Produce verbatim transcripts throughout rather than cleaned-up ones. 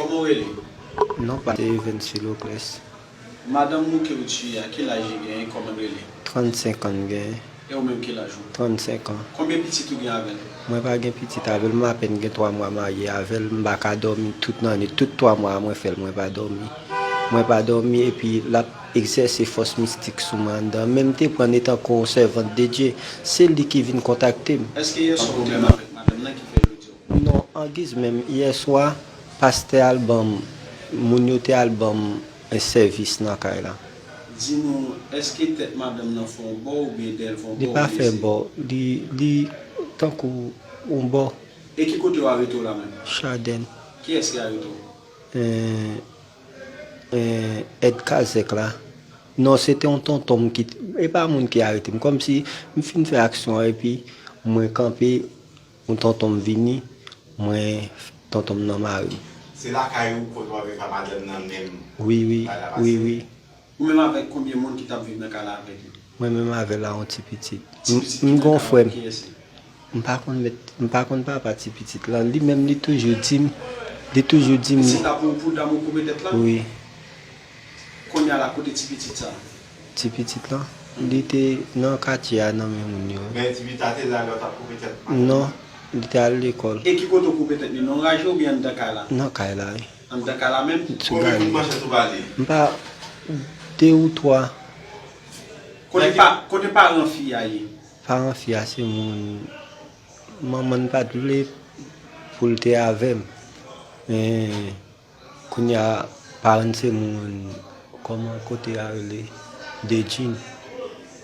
Kòman w rele? Non pa se Evens Philoclès. Madanm ou ke w tiye a, ki laj li genyen, kòman l rele? Trannsenk an l genyen. E ou menm, ki laj ou? Trannsenk an. Konbyen pitit ou gen avè l? Mwen pa gen pitit avè l, m apèn gen twa mwa marye avè l, m pa ka dòmi tout nannwit, tout twa mwa a mwen fè l, mwen pa dòmi. Mwen pa dòmi epi l ap egzèse fòs mistik sou mwen anndan. Men m te pran l etankou yon sèvant de Dye, se li ki vin kontakte m. Èske yè swa ou menm avèk madanm nan ki fè jodi a? Non, angiz menm, yè swa, pastè al ban m, moun yo te al ban m sèvis nan kay la. Di nou, èske tèt madanm nan fè yon bò oubyen dèyè l fè yon bò? Li pa fè bò, li, li tankou yon bò. E ki kote yo arete w la menm? Chadèn. Kiyès ki arete w? Eh, eh, èd kazèk la. Non, se te yon tonton m ki, e pa moun ki arete m. Kòmsi m fin fè aksyon an epi mwen kanpe, yon tonton m vini, mwen, tonton m nan mare m. Se lakay ou kote w ap viv a madanm nan menm? Wi, wi, wi, wi. Ou menm avèk konbyen moun ki t ap viv nan kay la avèk li? Mwen menm avè l a yon ti pitit. M gen yon frè m. M pa konn met, m pa konn papa ti pitit lan. Li menm li toujou di m, li toujou di m. Pitit la pou, pou dam ou koupe tèt la? Wi. Kounye a la, kote ti pitit sa? Ti pitit lan, li te nan katye a nan men moun yo. Men ti pitit la te la lè w t ap koupe tèt madanm? Non, li te al lekòl. E ki kote w koupe tèt li? Nan raje oubyen anndan kay la? Nan kay la, wi. Anndan kay la menm? Sou Konbyen gade. kout manchèt ou bale? M pa, de ou twa. Kote pa, kote paran fi a ye? Paran fi a se moun, manman n pa t vle pou l te avè m. Men kounye a, paran n se moun, kòman kote a rele? Dejin.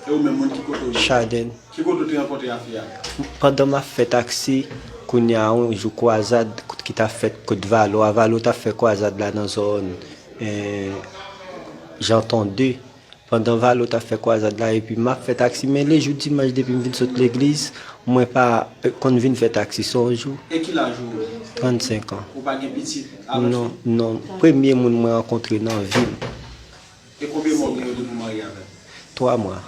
E ou menm, moun ki kote w ye? Chadèn. Ki kote w te rankontre a fi a? Pandan m ap fè taksi, kounye a yon jou kwazad ki t ap fèt kot Valo a, Valo t ap fè kwazad la nan zòn, eh, Janton de. Pandan Valo t ap fè kwazad la, epi m ap fè taksi, men lejou dimanch depi m vin sot legliz, mwen pa, eh, konn vin fè taksi, se yon jou. E ki laj ou? Trannsenk an. Ou pa gen pitit avèk li? Non, non. Premye moun mwen rankontre nan vi m. E konbyen mwa w gen yo depi w marye avè l? Twa mwa.